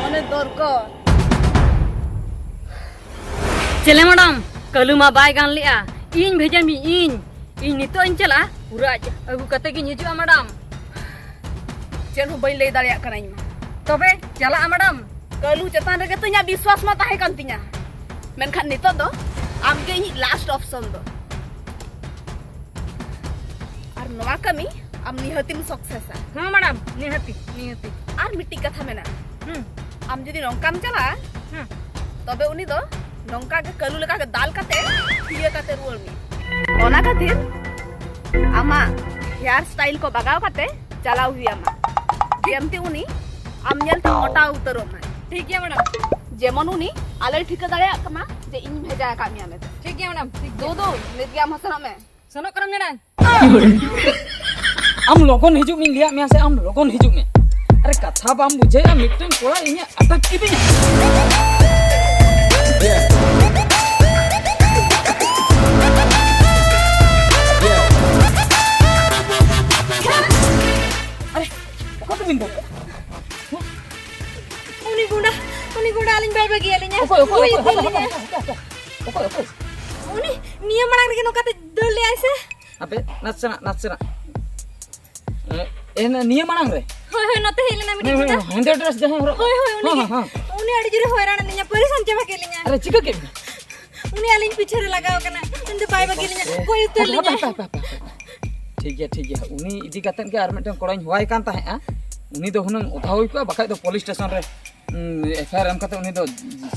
ᱢᱟᱱᱮ ᱫᱚᱨᱠᱟᱨ᱾ ᱪᱮᱞᱮ ᱢᱮᱰᱟᱢ, ᱠᱟᱹᱞᱩ ᱢᱟ ᱵᱟᱭ ᱜᱟᱱ ᱞᱮᱜᱼᱟ, ᱤᱧ ᱵᱷᱮᱡᱟ ᱢᱤᱭᱟᱹᱧ, ᱤᱧ᱾ ᱤᱧ ᱱᱤᱛᱚᱜ ᱤᱧ ᱪᱟᱞᱟᱜᱼᱟ, ᱯᱩᱨᱟᱹ ᱟᱡ ᱟᱹᱜᱩ ᱠᱟᱛᱮ ᱜᱤᱧ ᱦᱤᱡᱩᱜᱼᱟ ᱢᱮᱰᱟᱢ᱾ ᱪᱮᱫ ᱦᱚᱸ ᱵᱟᱹᱧ ᱞᱟᱹᱭ ᱫᱟᱲᱮᱭᱟᱜ ᱠᱟᱱᱟ ᱤᱧ ᱢᱟ᱾ ᱛᱚᱵᱮ ᱪᱟᱞᱟᱜᱼᱟ ᱢᱮᱰᱟᱢ᱾ ᱠᱟᱹᱞᱩ ᱪᱮᱛᱟᱱ ᱨᱮᱜᱮ ᱛᱚ ᱤᱧᱟᱹᱜ ᱵᱤᱥᱣᱟᱥ ᱢᱟ ᱛᱟᱦᱮᱸ ᱠᱟᱱ ᱛᱤᱧᱟ, ᱢᱮᱱᱠᱷᱟᱱ ᱱᱤᱛᱚᱜ ᱫᱚ ᱟᱢᱜᱮ ᱤᱧᱤᱡ ᱞᱟᱥᱴ ᱚᱯᱥᱚᱱ ᱫᱚ᱾ ᱟᱨ ᱱᱚᱣᱟ ᱠᱟᱹᱢᱤ ᱟᱢ ᱱᱤᱦᱟᱹᱛᱤᱢ ᱥᱟᱠᱥᱮᱥᱟ᱾ ᱦᱮᱸ ᱢᱮᱰᱟᱢ, ᱱᱤᱦᱟᱹᱛᱤ, ᱱᱤᱦᱟᱹᱛᱤ᱾ ᱟᱨ ᱢᱤᱫᱴᱤᱡ ᱠᱟᱛᱷᱟ ᱢᱮᱱᱟᱜᱼᱟ, ᱦᱩᱸ᱾ ᱟᱢ ᱡᱩᱫᱤ ᱱᱚᱝᱠᱟᱢ ᱪᱟᱞᱟᱜᱼᱟ, ᱦᱩᱸ᱾ ᱛᱚᱵᱮ ᱩᱱᱤ ᱫᱚ ᱱᱚᱝᱠᱟ ᱜᱮ ᱠᱟᱹᱞᱩ ᱞᱮᱠᱟ ᱜᱮ ᱫᱟᱞ ᱠᱟᱛᱮ ᱛᱷᱤᱭᱟᱹ ᱠᱟᱛᱮ ᱨᱩᱣᱟᱹᱲ ᱢᱮᱭᱟ᱾ ᱚᱱᱟ ᱠᱷᱟᱹᱛᱤᱨ ᱟᱢᱟᱜ ᱦᱮᱭᱟᱨ ᱥᱴᱟᱭᱤᱞ ᱠᱚ ᱵᱟᱜᱟᱣ ᱠᱟᱛᱮ ᱪᱟᱞᱟᱣ ᱦᱩᱭ ᱟᱢᱟ, ᱡᱮᱢᱛᱤ ᱩᱱᱤ ᱟᱢ ᱧᱮᱞᱛᱮ ᱢᱚᱴᱟᱣ ᱩᱛᱟᱹᱨᱚᱜ ᱢᱟᱭ᱾ ᱴᱷᱤᱠ ᱜᱮᱭᱟ ᱢᱮᱰᱟᱢ᱾ ᱡᱮᱢᱚᱱ ᱩᱱᱤ ᱟᱞᱚᱭ ᱴᱷᱤᱠᱟᱹ ᱫᱟᱲᱮᱭᱟᱜ ᱛᱟᱢᱟ ᱡᱮ ᱤᱧ ᱵᱷᱮᱡᱟ ᱟᱠᱟᱫ ᱢᱮᱭᱟ ᱢᱮᱱᱛᱮ᱾ ᱴᱷᱤᱠ ᱜᱮᱭᱟ ᱢᱮᱰᱟᱢ, ᱴᱷᱤᱠ ᱜᱮᱭᱟ᱾ ᱫᱩᱫᱩ, ᱱᱤᱛ ᱜᱮ ᱟᱢ ᱦᱚᱸ ᱥᱮᱱᱚᱜ ᱢᱮ᱾ ᱥᱮᱱᱚᱜ ᱠᱟᱱᱟ ᱢᱮᱰᱟᱢ᱾ ᱟᱢ ᱞᱚᱜᱚᱱ ᱦᱤᱡᱩᱜ ᱢᱮᱧ ᱞᱟᱹᱭᱟᱫ ᱢᱮᱭᱟ ᱥᱮ, ᱟᱢ ᱞᱚᱜᱚᱱ ᱦᱤᱡᱩᱜ ᱢᱮ᱾ ᱟᱨᱮ ᱠᱟᱛᱷᱟ ᱵᱟᱢ ᱵᱩᱡᱷᱟᱹᱣᱮᱫᱼᱟ, ᱢᱤᱫᱴᱮᱱ ᱠᱚᱲᱟ ᱤᱧᱮ ᱟᱴᱟᱠ ᱠᱤᱫᱤᱧᱟ᱾ ᱟᱨᱮ ᱚᱠᱟ ᱛᱮᱵᱤᱱ ᱫᱚᱦᱚ ᱠᱟᱜᱼᱟ? ᱩᱱᱤ ᱜᱩᱸᱰᱟ, ᱩᱱᱤ ᱜᱩᱸᱰᱟ ᱟᱹᱞᱤᱧ ᱵᱟᱭ ᱵᱟᱹᱜᱤᱭᱟᱞᱤᱧᱟ᱾ ᱚᱠᱚᱭ, ᱚᱠᱚᱭ, ᱵᱟᱭ ᱚᱠᱚᱭ? ᱩᱛᱟᱹᱨ ᱦᱟᱯᱮ, ᱦᱟᱯᱮ, ᱞᱤᱧᱟ᱾ ᱦᱟᱯᱮ, ᱦᱟᱯᱮ, ᱚᱠᱚᱭ, ᱚᱠᱚᱭ? ᱩᱱᱤ ᱱᱤᱭᱟᱹ ᱢᱟᱲᱟᱝ ᱨᱮᱜᱮ ᱱᱚᱝᱠᱟᱛᱮ ᱫᱟᱹᱲ ᱞᱮᱜᱼᱟᱭ ᱥᱮ᱾ ᱦᱟᱯᱮ, ᱱᱟᱥᱮᱱᱟᱜ, ᱱᱟᱥᱮᱱᱟᱜ᱾ ᱮ, ᱮ, ᱱᱤᱭᱟᱹ ᱢᱟᱲᱟᱝ ᱨᱮ? ᱦᱳᱭ, ᱦᱳᱭ, ᱱᱚᱛᱮ ᱦᱮᱡ ᱞᱮᱱᱟ ᱢᱤᱫᱴᱤᱡ ᱦᱮᱸ, ᱜᱩᱸᱰᱟ᱾ ᱦᱮᱸ, ᱦᱮᱸᱫᱮ ᱰᱨᱮᱥ ᱡᱟᱦᱟᱸᱭ ᱦᱚᱨᱚᱜ ᱦᱳᱭ, ᱦᱳᱭ, ᱩᱱᱤ ᱦᱮᱸ, ᱜᱮ᱾ ᱦᱮᱸ, ᱦᱮᱸ᱾ ᱩᱱᱤ ᱟᱹᱰᱤ ᱡᱳᱨᱮ ᱦᱚᱭᱨᱟᱱ ᱞᱤᱧᱟ, ᱯᱟᱹᱨᱤᱥᱟᱱ ᱪᱟᱵᱟ ᱠᱮᱫ ᱞᱤᱧᱟ᱾ ᱟᱨᱮ, ᱪᱤᱠᱟᱹ ᱠᱮᱫ ᱢᱮᱭᱟ? ᱩᱱᱤ ᱟᱹᱞᱤᱧ ᱯᱤᱪᱷᱟᱹ ᱨᱮ ᱞᱟᱜᱟᱣ ᱠᱟᱱᱟ᱾ ᱩᱱᱤ ᱫᱚ ᱵᱟᱭ ᱵᱟᱹᱜᱤ ᱞᱤᱧᱟ, ᱠᱚᱭ ᱩᱛᱟᱹᱨ ᱦᱟᱯᱮ, ᱞᱤᱧᱟᱭ᱾ ᱦᱟᱯᱮ, ᱦᱟᱯᱮ, ᱦᱟᱯᱮ, ᱦᱟᱯᱮ᱾ ᱴᱷᱤᱠ ᱜᱮᱭᱟ, ᱴᱷᱤᱠ ᱜᱮᱭᱟ᱾ ᱩᱱᱤ ᱤᱫᱤ ᱠᱟᱛᱮᱫ ᱜᱮ ᱟᱨ ᱢᱤᱫᱴᱮᱱ ᱠᱚᱲᱟᱧ ᱦᱚᱦᱚᱣᱟᱭ ᱠᱟᱱ ᱛᱟᱦᱮᱸᱫᱼᱟ᱾ ᱩᱱᱤ ᱫᱚ ᱦᱩᱱᱟᱹᱝ ᱚᱫᱷᱟ ᱦᱩᱭ ᱠᱚᱜᱼᱟ, ᱵᱟᱠᱷᱟᱡ ᱫᱚ ᱯᱩᱞᱤᱥ ᱥᱴᱮᱥᱚᱱ ᱨᱮ ᱮᱯᱷ ᱟᱭ ᱟᱨ ᱮᱢ ᱠᱟᱛᱮ ᱩᱱᱤ ᱫᱚ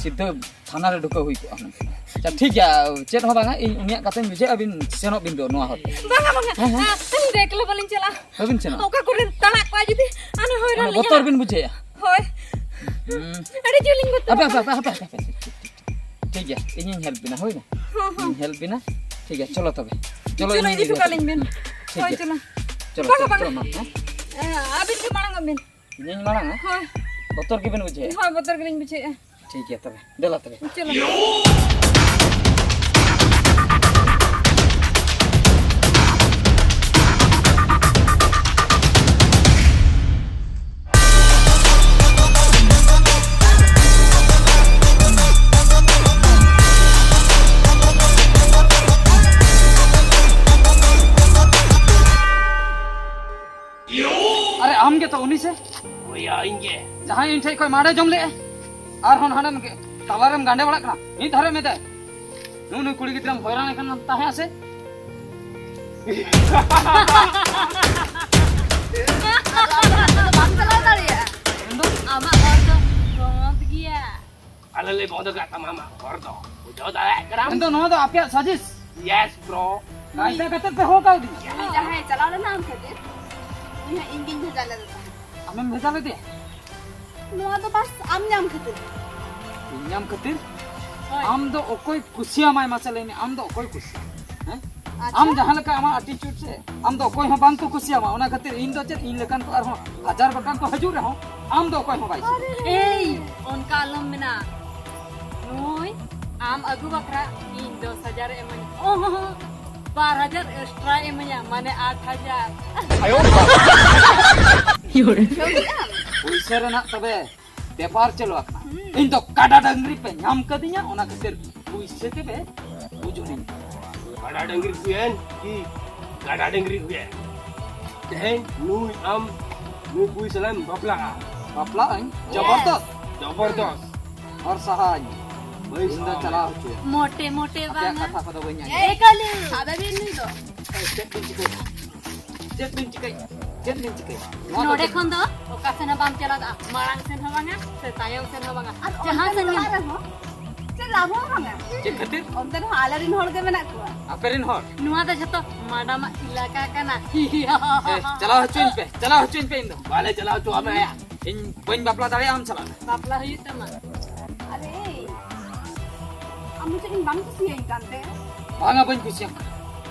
ᱥᱤᱫᱷᱟᱹ ᱛᱷᱟᱱᱟ ᱨᱮ ᱰᱷᱩᱠᱟᱹᱣ ᱦᱩᱭ ᱠᱚᱜᱼᱟ ᱦᱩᱱᱟᱹᱝ᱾ ᱟᱪᱪᱷᱟ, ᱴᱷᱤᱠ ᱜᱮᱭᱟ, ᱪᱮᱫ ᱦᱚᱸ ᱵᱟᱝᱟ, ᱤᱧ ᱩᱱᱤᱭᱟᱜ ᱠᱟᱛᱷᱟᱧ ᱵᱩᱡᱷᱟᱹᱣᱟ, ᱟᱹᱵᱤᱱ ᱥᱮᱱᱚᱜ ᱵᱤᱱ ᱫᱚ ᱱᱚᱣᱟ ᱦᱚᱨ ᱛᱮ᱾ ᱵᱟᱝᱟ, ᱵᱟᱝᱟ᱾ ᱦᱮᱸ, ᱦᱮᱸ᱾ ᱟᱹᱞᱤᱧ ᱫᱚ ᱮᱠᱞᱟ ᱵᱟᱹᱞᱤᱧ ᱪᱟᱞᱟᱜᱼᱟ᱾ ᱵᱟᱹᱵᱤᱱ ᱥᱮᱱᱚᱜᱼᱟ? ᱚᱠᱟ ᱠᱚᱨᱮ ᱛᱟᱲᱟᱜ ᱠᱚᱜᱼᱟ ᱡᱩᱫᱤ, ᱟᱨ ᱦᱚᱭ ᱨᱟᱱ ᱢᱟᱱᱮ ᱞᱤᱧ ᱵᱚᱛᱚᱨ ᱦᱟᱞᱟ- ᱵᱤᱱ ᱵᱩᱡᱷᱟᱹᱣᱮᱫᱼᱟ? ᱦᱳᱭ᱾ ᱦᱩᱸ᱾ ᱟᱹᱰᱤ ᱡᱳᱨ ᱞᱤᱧ ᱵᱚᱛᱚᱨᱚᱜᱼᱟ᱾ ᱦᱟᱯᱮ, ᱦᱟᱯᱮ, ᱦᱟᱯᱮ, ᱦᱟᱯᱮ, ᱦᱟᱯᱮ, ᱴᱷᱤᱠ, ᱴᱷᱤᱠ, ᱴᱷᱤᱠ᱾ ᱴᱷᱤᱠ ᱜᱮᱭᱟ, ᱤᱧᱤᱧ ᱦᱮᱞᱯ ᱵᱤᱱᱟ, ᱦᱩᱭᱱᱟ? ᱦᱚᱸ, ᱦᱚᱸ᱾ ᱤᱧᱤᱧ ᱦᱮᱞᱯ ᱵᱤᱱᱟ᱾ ᱴᱷᱤᱠ ᱜᱮᱭᱟ, ᱪᱚᱞᱚ ᱛᱚᱵᱮ᱾ ᱪᱚᱞᱚ, ᱪᱚᱞᱚ, ᱤᱧᱤᱧ ᱤᱫᱤ ᱦᱚᱴᱚ ᱤᱫᱤ ᱠᱟᱜ ᱞᱤᱧ ᱵᱤᱱ᱾ ᱴᱷᱤᱠ ᱦᱳᱭ, ᱜᱮᱭᱟ᱾ ᱪᱚᱞᱚ᱾ ᱪᱚᱞᱚ, ᱵᱟᱝᱟ, ᱪᱚᱞᱚ, ᱵᱟᱝᱟ᱾ ᱪᱚᱞᱚ, ᱢᱟ, ᱦᱮᱸ? ᱮ, ᱟᱹᱵᱤᱱ ᱜᱮ ᱢᱟᱲᱟᱝᱚᱜ ᱵᱤᱱ᱾ ᱤᱧᱤᱧ ᱢᱟᱲᱟᱝᱟ? ᱦᱳᱭ᱾ ᱵᱚᱛᱚᱨ ᱜᱮᱵᱤᱱ ᱵᱩᱡᱷᱟᱹᱣᱮᱫᱼᱟ? ᱦᱳᱭ, ᱵᱚᱛᱚᱨ ᱜᱮᱞᱤᱧ ᱵᱩᱡᱷᱟᱹᱣᱮᱫᱼᱟ᱾ ᱴᱷᱤᱠ ᱜᱮᱭᱟ ᱛᱚᱵᱮ, ᱫᱮᱞᱟ ᱛᱚᱵᱮ᱾ ᱪᱚᱞᱚ᱾ ᱟᱨᱮ, ᱟᱢ ᱜᱮᱛᱚ ᱩᱱᱤ ᱥᱮ? ᱦᱳᱭ, ᱤᱧ ᱜᱮ᱾ ᱡᱟᱦᱟᱸᱭ ᱤᱧ ᱴᱷᱮᱡ ᱠᱷᱚᱡ ᱢᱟᱲᱮ ᱡᱚᱢ ᱞᱮᱜᱼᱟ, ᱟᱨᱦᱚᱸ ᱦᱟᱸᱰᱮᱢ ᱜᱮ ᱛᱟᱞᱟᱨᱮᱢ ᱜᱟᱸᱰᱮ ᱵᱟᱲᱟᱜ ᱠᱟᱱᱟ᱾ ᱢᱤᱫ ᱫᱷᱟᱨᱮ ᱢᱮᱫᱟᱭ, ᱱᱩᱜᱼᱩ ᱱᱩᱭ ᱠᱩᱲᱤ ᱜᱤᱫᱽᱨᱟᱹᱢ ᱦᱚᱭᱨᱟᱱ ᱮ ᱠᱟᱱᱟ, ᱛᱟᱦᱮᱸ ᱟᱥᱮ? ᱟᱫᱚ ᱟᱢ ᱫᱚ ᱦᱟᱱᱛᱮ ᱫᱚ ᱵᱟᱢ ᱪᱟᱞᱟᱣ ᱫᱟᱲᱮᱭᱟᱜᱼᱟ᱾ ᱟᱢᱟᱜ ᱦᱚᱨ ᱫᱚ ᱵᱚᱱᱫ ᱜᱮᱭᱟ᱾ ᱟᱞᱮ ᱞᱮ ᱵᱚᱱᱫ ᱟᱠᱟᱫ ᱛᱟᱢᱟ ᱟᱢᱟᱜ ᱦᱚᱨ ᱫᱚ᱾ ᱵᱩᱡᱷᱟᱹᱣ ᱫᱟᱲᱮᱭᱟᱜ ᱠᱟᱱᱟᱢ? ᱢᱮᱱᱫᱚ ᱱᱚᱣᱟ ᱫᱚ ᱟᱯᱮᱭᱟᱜ ᱥᱟᱡᱤᱥ? Yes, bro. ᱠᱟᱭᱫᱟ ᱠᱟᱛᱮ ᱯᱮ ᱦᱚᱦᱚ ᱠᱟᱣᱫᱤᱧᱟ᱾ ᱩᱱᱤ ᱡᱟᱦᱟᱸᱭ ᱪᱟᱞᱟᱣ ᱞᱮᱱᱟ ᱟᱢ ᱠᱷᱟᱹᱛᱤᱨ, ᱩᱱᱤ ᱦᱚᱸ ᱤᱧ ᱜᱤᱧ ᱵᱷᱮᱡᱟ ᱞᱮᱫᱮ ᱛᱟᱦᱮᱸᱫ᱾ ᱟᱢᱮᱢ ᱵᱷᱮᱡᱟ ᱞᱮᱫᱮᱭᱟ? ᱱᱚᱣᱟ ᱫᱚ ᱵᱟᱥ ᱟᱢ ᱧᱟᱢ ᱠᱷᱟᱹᱛᱤᱨ᱾ ᱤᱧ ᱧᱟᱢ ᱠᱷᱟᱹᱛᱤᱨ? ᱦᱳᱭ᱾ ᱟᱢ ᱫᱚ ᱚᱠᱚᱭ ᱠᱩᱥᱤᱭᱟᱢᱟᱭ ᱢᱟᱥᱮ ᱞᱟᱹᱭ ᱢᱮ, ᱟᱢ ᱫᱚ ᱚᱠᱚᱭ ᱠᱩᱥᱤᱭᱟᱢ? ᱦᱮᱸ? ᱟᱪᱪᱷᱟ᱾ ᱟᱢ ᱡᱟᱦᱟᱸ ᱞᱮᱠᱟ ᱟᱢᱟᱜ attitude ᱥᱮ, ᱟᱢ ᱫᱚ ᱚᱠᱚᱭ ᱦᱚᱸ ᱵᱟᱝ ᱠᱚ ᱠᱩᱥᱤᱭᱟᱢᱟ, ᱚᱱᱟ ᱠᱷᱟᱹᱛᱤᱨ ᱤᱧ ᱫᱚ ᱪᱮᱫ, ᱤᱧ ᱞᱮᱠᱟᱱ ᱠᱚ ᱟᱨᱦᱚᱸ ᱦᱟᱡᱟᱨ ᱜᱚᱴᱟᱝ ᱠᱚ ᱦᱤᱡᱩᱜ ᱨᱮᱦᱚᱸ, ᱟᱢ ᱫᱚ ᱚᱠᱚᱭ ᱦᱚᱸ ᱵᱟᱭ ᱠᱩᱥᱤᱭᱟᱢᱟ᱾ ᱮᱭ, ᱚᱱᱠᱟ ᱟᱞᱚᱢ ᱢᱮᱱᱟ᱾ ᱱᱩᱭ ᱟᱢ ᱟᱹᱜᱩ ᱵᱟᱠᱷᱨᱟ ᱤᱧ ᱫᱚᱥ ᱦᱟᱡᱟᱨ ᱮ ᱮᱢᱟᱹᱧᱟ᱾ ᱚᱦᱚ, ᱵᱟᱨ ᱦᱟᱡᱟᱨ extra ᱮ ᱮᱢᱟᱹᱧᱟ, ᱢᱟᱱᱮ ᱟᱴ ᱦᱟᱡᱟᱨ᱾ ᱯᱩᱭᱥᱟᱹ ᱨᱮᱱᱟᱜ ᱛᱚᱵᱮ ᱵᱮᱯᱟᱨ ᱪᱟᱹᱞᱩ ᱟᱠᱟᱱᱟ᱾ ᱦᱩᱸ᱾ ᱤᱧ ᱫᱚ ᱠᱟᱰᱟ ᱰᱟᱹᱝᱨᱤ ᱯᱮ ᱧᱟᱢ ᱠᱟᱫᱤᱧᱟ, ᱚᱱᱟ ᱠᱷᱟᱹᱛᱤᱨ ᱯᱩᱭᱥᱟᱹ ᱛᱮᱯᱮ ᱵᱩᱡᱩᱱᱤᱧ᱾ ᱠᱟᱰᱟ ᱰᱟᱹᱝᱨᱤ ᱦᱩᱭᱮᱱ ᱠᱤ ᱠᱟᱰᱟ ᱰᱟᱹᱝᱨᱤ ᱦᱩᱭᱮᱱ, ᱛᱮᱦᱮᱧ ᱱᱩᱭ ᱟᱢ ᱱᱩᱭ ᱠᱩᱲᱤ ᱥᱟᱞᱟᱜ ᱮᱢ ᱵᱟᱯᱞᱟᱜᱼᱟ᱾ ᱵᱟᱯᱞᱟᱜ ᱟᱹᱧ? ᱡᱚᱵᱚᱨᱫᱚᱥ? ᱡᱚᱵᱚᱨᱫᱚᱥ᱾ ᱦᱚᱨ ᱥᱟᱦᱟ ᱟᱹᱧ᱾ ᱵᱟᱹᱧ ᱤᱧ ᱫᱚ ᱥᱟᱦᱟᱣᱟ᱾ ᱪᱟᱞᱟᱣ ᱦᱚᱪᱚᱭᱟ᱾ ᱢᱚᱴᱮ ᱢᱚᱴᱮ ᱟᱯᱮᱭᱟᱜ ᱵᱟᱝᱟ᱾ ᱠᱟᱛᱷᱟ ᱠᱚᱫᱚ ᱵᱟᱹᱧ ᱟᱸᱡᱚᱢᱟ᱾ ᱮ ᱠᱟᱞᱤ᱾ ᱪᱮᱫ ᱵᱤᱱ ᱪᱤᱠᱟᱹᱭᱟ? ᱪᱮᱫ ᱵᱤᱱ ᱪᱤᱠᱟᱹᱭᱟ? ᱪᱮᱫ ᱞᱤᱧ ᱪᱤᱠᱟᱹᱭᱟ? ᱱᱚᱣᱟ ᱫᱚ ᱱᱚᱰᱮ ᱪᱮᱫ? ᱠᱷᱚᱱ ᱫᱚ ᱚᱠᱟ ᱥᱮᱱ ᱦᱚᱸ ᱵᱟᱢ ᱪᱟᱞᱟᱣ ᱫᱟᱲᱮᱭᱟᱜᱼᱟ, ᱢᱟᱲᱟᱝ ᱥᱮᱱ ᱦᱚᱸ ᱵᱟᱝᱟ ᱥᱮ ᱛᱟᱭᱚᱢ ᱥᱮᱱ ᱦᱚᱸ ᱵᱟᱝᱟ᱾ ᱟᱨ ᱡᱟᱦᱟᱸ ᱚᱱᱛᱮ ᱥᱮᱱ ᱪᱟᱞᱟᱜ ᱜᱮᱢ ᱨᱮᱦᱚᱸ ᱪᱮᱫ ᱞᱟᱵᱷ ᱦᱚᱸ ᱵᱟᱝᱟ᱾ ᱪᱮᱫ ᱠᱷᱟᱹᱛᱤᱨ? ᱚᱱᱛᱮ ᱨᱮᱦᱚᱸ ᱟᱞᱮ ᱨᱮᱱ ᱦᱚᱲ ᱜᱮ ᱢᱮᱱᱟᱜ ᱠᱚᱣᱟ᱾ ᱟᱯᱮ ᱨᱮᱱ ᱦᱚᱲ? ᱱᱚᱣᱟ ᱫᱚ ᱡᱷᱚᱛᱚ ᱢᱟᱰᱟᱢᱟᱜ ᱮᱞᱟᱠᱟ ᱠᱟᱱᱟ᱾ ᱮ, ᱪᱟᱞᱟᱣ ᱦᱚᱪᱚᱧ ᱯᱮ, ᱪᱟᱞᱟᱣ ᱦᱚᱪᱚᱧ ᱯᱮ ᱤᱧ ᱫᱚ᱾ ᱵᱟᱞᱮ ᱪᱟᱞᱟᱣ ᱦᱚᱪᱚ ᱟᱢᱟ ᱭᱟ᱾ ᱤᱧ ᱵᱟᱹᱧ ᱵᱟᱯᱞᱟ ᱫᱟᱲᱮᱭᱟᱜᱼᱟ ᱟᱢ ᱥᱟᱞᱟᱜ᱾ ᱵᱟᱯᱞᱟ ᱦᱩᱭᱩᱜ ᱛᱟᱢᱟ᱾ ᱟᱨᱮ, ᱟᱢ ᱫᱚ ᱪᱮᱫ ᱤᱧ ᱵᱟᱢ ᱠᱩᱥᱤᱭᱟᱹᱧ ᱠᱟᱱ ᱛᱮ? ᱵᱟᱝᱟ, ᱵᱟᱹᱧ ᱠᱩᱥᱤᱭᱟᱢ ᱠᱟᱱᱟ᱾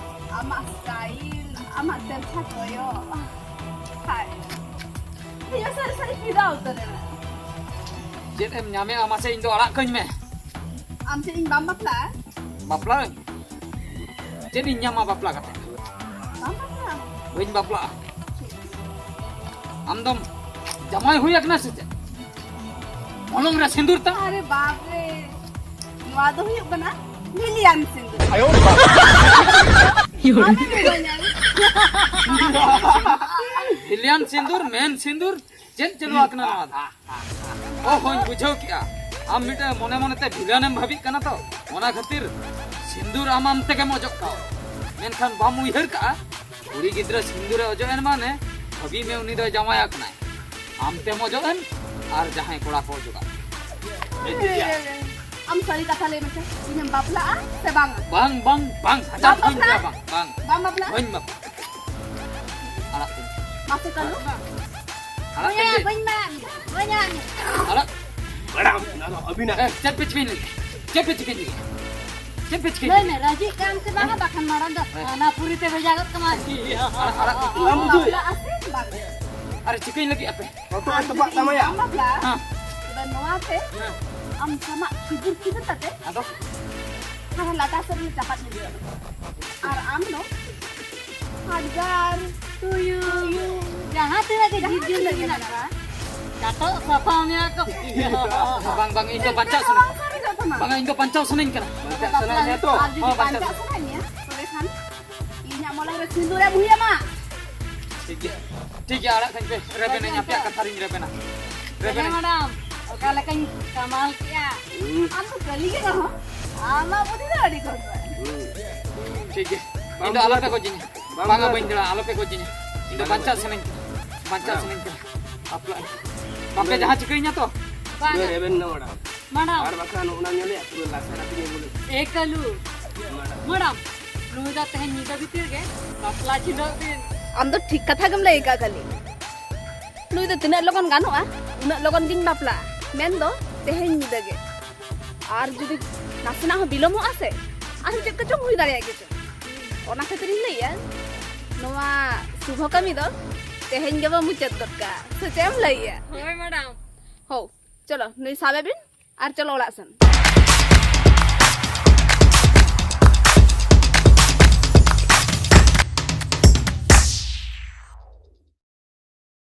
ᱟᱢᱟᱜ style, ᱟᱢᱟᱜ ᱛᱮᱨᱪᱷᱟ ᱠᱚᱭᱚᱜ᱾ ᱦᱟᱭ᱾ ᱤᱧ ᱥᱟᱹᱨᱤ ᱥᱟᱹᱨᱤ ᱯᱷᱤᱫᱟ ᱩᱛᱟᱹᱨ ᱮᱱᱟ᱾ ᱪᱮᱫ ᱮᱢ ᱧᱟᱢᱮᱜᱼᱟ ᱢᱟᱥᱮ, ᱤᱧ ᱫᱚ ᱟᱲᱟᱜ ᱠᱟᱹᱧ ᱢᱮ᱾ ᱟᱢ ᱪᱮᱫ ᱤᱧ ᱵᱟᱢ ᱵᱟᱯᱞᱟᱜᱼᱟ? ᱵᱟᱯᱞᱟᱜ ᱟᱹᱧ? ᱪᱮᱫ ᱤᱧ ᱧᱟᱢᱟ ᱵᱟᱯᱞᱟ ᱠᱟᱛᱮ? ᱵᱟᱢ ᱵᱟᱯᱞᱟᱜᱼᱟ? ᱵᱟᱹᱧ ᱵᱟᱯᱞᱟᱜᱼᱟ᱾ ᱟᱢ ᱫᱚᱢ ᱡᱟᱢᱟᱭ ᱦᱩᱭ ᱟᱠᱟᱱᱟ ᱥᱮ ᱪᱮᱫ? ᱢᱚᱞᱚᱝ ᱨᱮ ᱥᱤᱸᱫᱩᱨ ᱛᱟᱢ? ᱟᱨᱮ ᱵᱟᱯ ᱨᱮ, ᱱᱚᱣᱟ ᱫᱚ ᱦᱩᱭᱩᱜ ᱠᱟᱱᱟ ᱵᱷᱤᱞᱤᱭᱟᱱ ᱥᱤᱸᱫᱩᱨ᱾ ᱟᱢᱮᱢ ᱤᱢᱟᱹᱧᱟ᱾ ᱵᱷᱤᱞᱤᱭᱟᱱ ᱥᱤᱸᱫᱩᱨ, ᱢᱮᱱ ᱥᱤᱸᱫᱩᱨ, ᱪᱮᱫ ᱪᱟᱹᱞᱩ ᱟᱠᱟᱱᱟ ᱱᱚᱣᱟ ᱫᱚ? ᱚ ᱦᱚᱧ ᱵᱩᱡᱷᱟᱹᱣ ᱠᱮᱜᱼᱟ, ᱟᱢ ᱢᱤᱫᱴᱟᱝ ᱢᱚᱱᱮ ᱢᱚᱱᱮᱛᱮ ᱵᱷᱤᱞᱤᱭᱟᱱᱮᱢ ᱵᱷᱟᱹᱵᱤᱜ ᱠᱟᱱᱟ ᱛᱚ, ᱚᱱᱟ ᱠᱷᱟᱹᱛᱤᱨ ᱥᱤᱸᱫᱩᱨ ᱟᱢ ᱟᱢ ᱛᱮᱜᱮᱢ ᱚᱡᱚᱜ ᱠᱟᱣᱟ᱾ ᱢᱮᱱᱠᱷᱟᱱ ᱵᱟᱢ ᱩᱭᱦᱟᱹᱨ ᱠᱟᱜᱼᱟ, ᱠᱩᱲᱤ ᱜᱤᱫᱽᱨᱟᱹ ᱥᱤᱸᱫᱩᱨᱮ ᱚᱡᱚᱜ ᱮᱱ ᱢᱟᱱᱮ ᱵᱷᱟᱹᱵᱤ ᱢᱮ ᱩᱱᱤ ᱫᱚᱭ ᱡᱟᱶᱟᱭ ᱟᱠᱟᱱᱟᱭ᱾ ᱟᱢ ᱛᱮᱢ ᱚᱡᱚᱜ ᱮᱱ ᱟᱨ ᱡᱟᱦᱟᱸᱭ ᱠᱚᱲᱟ ᱠᱚ ᱚᱡᱚᱜᱟ᱾ ᱟᱢ ᱥᱟᱹᱨᱤ ᱠᱟᱛᱷᱟ ᱞᱟᱹᱭ ᱢᱮᱥᱮ, ᱤᱧᱮᱢ ᱵᱟᱯᱞᱟᱜᱼᱟ ᱥᱮ ᱵᱟᱝᱟ? ᱵᱟᱝ, ᱵᱟᱝ, ᱵᱟᱝ, ᱦᱟᱡᱟᱨ ᱵᱟᱢ ᱫᱷᱟᱣ ᱤᱧ ᱞᱟᱹᱭᱟ, ᱵᱟᱯᱞᱟᱜᱼᱟ? ᱵᱟᱝ, ᱵᱟᱝ᱾ ᱵᱟᱢ ᱵᱟᱯᱞᱟᱜᱼᱟ? ᱵᱟᱹᱧ ᱵᱟᱯᱞᱟᱜᱼᱟ᱾ ᱟᱲᱟᱜ ᱠᱟᱹᱧ᱾ ᱢᱟᱥᱮ ᱠᱟᱹᱞᱩ᱾ ᱟᱲᱟᱜ ᱵᱟᱹᱧ ᱠᱟᱹᱧ᱾ ᱟᱲᱟᱜ, ᱵᱟᱹᱧ ᱮᱢᱟᱜ ᱢᱮᱭᱟ, ᱵᱟᱹᱧ ᱮᱢᱟᱜ ᱢᱮᱭᱟ᱾ ᱟᱲᱟᱜ᱾ ᱢᱮᱰᱟᱢ, ᱚᱱᱟ ᱫᱚ ᱟᱹᱵᱤᱱᱟᱜ᱾ ᱮ, ᱪᱮᱫ ᱯᱮ ᱪᱤᱠᱟᱹᱧ ᱞᱟᱹᱜᱤᱫ? ᱪᱮᱫ ᱯᱮ ᱪᱤᱠᱟᱹᱧ ᱞᱟᱹᱜᱤᱫ? ᱪᱮᱫ ᱯᱮ ᱪᱤᱠᱟᱹᱧ ᱞᱟᱹᱭ ᱞᱟᱹᱜᱤᱫ? ᱢᱮ, ᱨᱟᱹᱡᱤᱜ ᱠᱟᱱ ᱥᱮ ᱵᱟᱝᱟ? ᱦᱮᱸ? ᱵᱟᱠᱷᱟᱱ ᱢᱟᱲᱟᱝ ᱫᱚ ᱦᱮᱸ᱾ ᱦᱟᱱᱟ ᱯᱩᱨᱤ ᱛᱮ ᱵᱷᱮᱡᱟ ᱜᱚᱫ ᱠᱟᱢᱟ᱾ ᱟᱲᱟᱜ, ᱟᱲᱟᱜ ᱠᱟᱹᱧ᱾ ᱵᱟᱢ ᱵᱩᱡᱷᱟᱹᱣ? ᱵᱟᱯᱞᱟᱜᱼᱟ ᱥᱮ ᱵᱟᱝ? ᱟᱨᱮ, ᱪᱤᱠᱟᱹᱧ ᱞᱟᱹᱜᱤᱫ ᱟᱯᱮ? ᱦᱚᱴᱚᱜ ᱮ ᱛᱚᱯᱟᱜ ᱛᱟᱢᱟ ᱭᱟ᱾ ᱵᱟᱢ ᱵᱟᱯᱞᱟᱜᱼᱟ? ᱦᱮᱸ᱾ ᱛᱚᱵᱮ ᱱᱚᱣᱟ ᱛᱮ ᱦᱮᱸ᱾ ᱟᱢ ᱥᱟᱢᱟᱜ ᱠᱷᱤᱫᱤᱨ ᱠᱷᱤᱫᱤᱨ ᱠᱟᱛᱮ ᱟᱫᱚ? ᱦᱟᱱᱟ ᱞᱟᱴᱟ ᱥᱮᱫ ᱨᱮ ᱪᱟᱯᱟᱫ ᱜᱤᱰᱤ ᱠᱟᱜ ᱢᱮ᱾ ᱟᱨ ᱟᱢ ᱫᱚ ᱦᱟᱰᱜᱟᱨ, ᱛᱩᱭᱩ, ᱡᱟᱦᱟᱸ ᱛᱤᱱᱟᱹᱜ ᱜᱮ ᱡᱤᱵᱽ ᱡᱚᱱᱛᱩ ᱢᱮᱱᱟᱜ ᱠᱚᱣᱟ, ᱪᱟᱴᱚᱜ ᱥᱟᱯᱷᱟ ᱢᱮᱭᱟ ᱠᱚ᱾ ᱵᱟᱝ, ᱵᱟᱝ, ᱤᱧ ᱫᱚ ᱵᱟᱧᱪᱟᱣ ᱥᱟᱱᱟᱧ᱾ ᱵᱟᱝ ᱥᱟᱹᱨᱤ ᱠᱟᱛᱷᱟ ᱢᱟ᱾ ᱵᱟᱝᱟ, ᱤᱧ ᱫᱚ ᱵᱟᱧᱪᱟᱣ ᱥᱟᱱᱟᱧ ᱠᱟᱱᱟ᱾ ᱵᱟᱧᱪᱟᱣ ᱥᱟᱱᱟᱭᱮᱫ ᱢᱮᱭᱟ ᱛᱚ? ᱟᱨ ᱡᱩᱫᱤ ᱦᱚᱸ, ᱵᱟᱧᱪᱟᱣ᱾ ᱵᱟᱧᱪᱟᱣ ᱥᱟᱱᱟᱭᱮᱫ ᱢᱮᱭᱟ, ᱛᱚᱵᱮ ᱠᱷᱟᱱ ᱤᱧᱟᱜ ᱢᱚᱞᱚᱝ ᱨᱮ ᱥᱤᱸᱫᱩᱨ ᱮᱢ ᱦᱩᱭ ᱟᱢᱟ᱾ ᱴᱷᱤᱠ ᱜᱮᱭᱟ, ᱴᱷᱤᱠ ᱜᱮᱭᱟ, ᱟᱲᱟᱜ ᱠᱟᱹᱧ ᱯᱮ, ᱨᱮᱵᱮᱱᱟᱹᱧ, ᱟᱯᱮᱭᱟᱜ ᱠᱟᱛᱷᱟ ᱨᱤᱧ ᱨᱮᱵᱮᱱᱟ᱾ ᱦᱮᱸ, ᱨᱮᱵᱮᱱᱟᱹᱧ᱾ ᱢᱮᱰᱟᱢ, ᱚᱠᱟ ᱞᱮᱠᱟᱧ ᱠᱟᱢᱟᱞ ᱠᱮᱜᱼᱟ᱾ ᱦᱩᱸ᱾ ᱟᱢ ᱫᱚ ᱠᱟᱹᱞᱤ ᱜᱮ ᱨᱮᱦᱚᱸ, ᱟᱢᱟᱜ ᱵᱩᱫᱷᱤ ᱫᱚ ᱟᱹᱰᱤ ᱠᱚᱢ ᱜᱮᱭᱟ᱾ ᱦᱩᱸ᱾ ᱴᱷᱤᱠ ᱜᱮᱭᱟ, ᱵᱟᱢ ᱤᱧ ᱫᱚ ᱟᱞᱚᱯᱮ ᱫᱟᱲᱮᱭᱟᱜᱼᱟ᱾ ᱜᱚᱡᱤᱧᱟ᱾ ᱵᱟᱝ ᱵᱟᱝᱟ, ᱵᱟᱝ᱾ ᱵᱟᱹᱧ ᱫᱟᱲᱮᱭᱟᱜᱼᱟ, ᱟᱞᱚᱯᱮ ᱜᱚᱡᱤᱧᱟ᱾ ᱤᱧ ᱫᱚ ᱵᱟᱧᱪᱟᱣ ᱥᱟᱱᱟᱧ ᱠᱟᱱᱟ, ᱵᱟᱧᱪᱟᱣ ᱥᱟᱱᱟᱧ ᱠᱟᱱᱟ᱾ ᱵᱟᱯᱞᱟ, ᱵᱟᱯᱮ ᱡᱟᱦᱟᱸ ᱪᱤᱠᱟᱹᱧᱟ ᱛᱚ? ᱵᱟᱝ᱾ ᱨᱮᱵᱮᱱ ᱱᱟ ᱚᱲᱟᱜ᱾ ᱢᱟᱰᱟᱢ᱾ ᱟᱨ ᱵᱟᱠᱷᱟᱱ ᱚᱱᱟ ᱧᱮᱞᱮ ᱯᱩᱨᱟᱹ ᱞᱟᱥᱟ ᱠᱟᱛᱮ ᱧᱮᱞ ᱵᱚᱞᱮ᱾ ᱮ ᱠᱟᱞᱩ᱾ ᱢᱟᱰᱟᱢ᱾ ᱢᱟᱰᱟᱢ, ᱱᱩᱭ ᱫᱚ ᱛᱮᱦᱮᱧ ᱧᱤᱫᱟᱹ ᱵᱷᱤᱛᱤᱨ ᱜᱮ ᱵᱟᱯᱞᱟ ᱪᱷᱤᱰᱟᱹᱜ ᱵᱤᱱ᱾ ᱟᱢ ᱫᱚ ᱴᱷᱤᱠ ᱠᱟᱛᱷᱟ ᱜᱮᱢ ᱞᱟᱹᱭ ᱟᱠᱟᱫ ᱠᱟᱞᱤ᱾ ᱱᱩᱭ ᱫᱚ ᱛᱤᱱᱟᱹᱜ ᱞᱚᱜᱚᱱ ᱜᱟᱱᱚᱜᱼᱟ, ᱩᱱᱟᱹᱜ ᱞᱚᱜᱚᱱ ᱜᱤᱧ ᱵᱟᱯᱞᱟᱜᱼᱟ᱾ ᱢᱮᱱᱫᱚ ᱛᱮᱦᱮᱧ ᱧᱤᱫᱟᱹ ᱜᱮ᱾ ᱟᱨ ᱡᱩᱫᱤ ᱱᱟᱥᱮᱱᱟᱜ ᱦᱚᱸ ᱵᱤᱞᱚᱢᱚᱜᱼᱟ ᱥᱮ, ᱟᱨᱦᱚᱸ ᱪᱮᱫ ᱠᱚᱪᱚᱝ ᱦᱩᱭ ᱫᱟᱲᱮᱭᱟᱜ ᱜᱮᱪᱚ᱾ ᱚᱱᱟ ᱠᱷᱟᱹᱛᱤᱨᱤᱧ ᱞᱟᱹᱭᱮᱜᱼᱟ, ᱱᱚᱣᱟ ᱥᱩᱵᱷᱚ ᱠᱟᱹᱢᱤ ᱫᱚ ᱛᱮᱦᱮᱧ ᱜᱮᱵᱚ ᱢᱩᱪᱟᱹᱫ ᱜᱚᱫ ᱠᱟᱜᱼᱟ᱾ ᱥᱮ ᱪᱮᱫ ᱮᱢ ᱞᱟᱹᱭᱮᱜᱼᱟ? ᱦᱳᱭ, ᱢᱟᱰᱟᱢ᱾ ᱦᱳ, ᱪᱚᱞᱚ, ᱱᱩᱭ ᱥᱟᱵᱮ ᱵᱤᱱ ᱟᱨ ᱪᱚᱞᱚ ᱚᱲᱟᱜ ᱥᱮᱱ᱾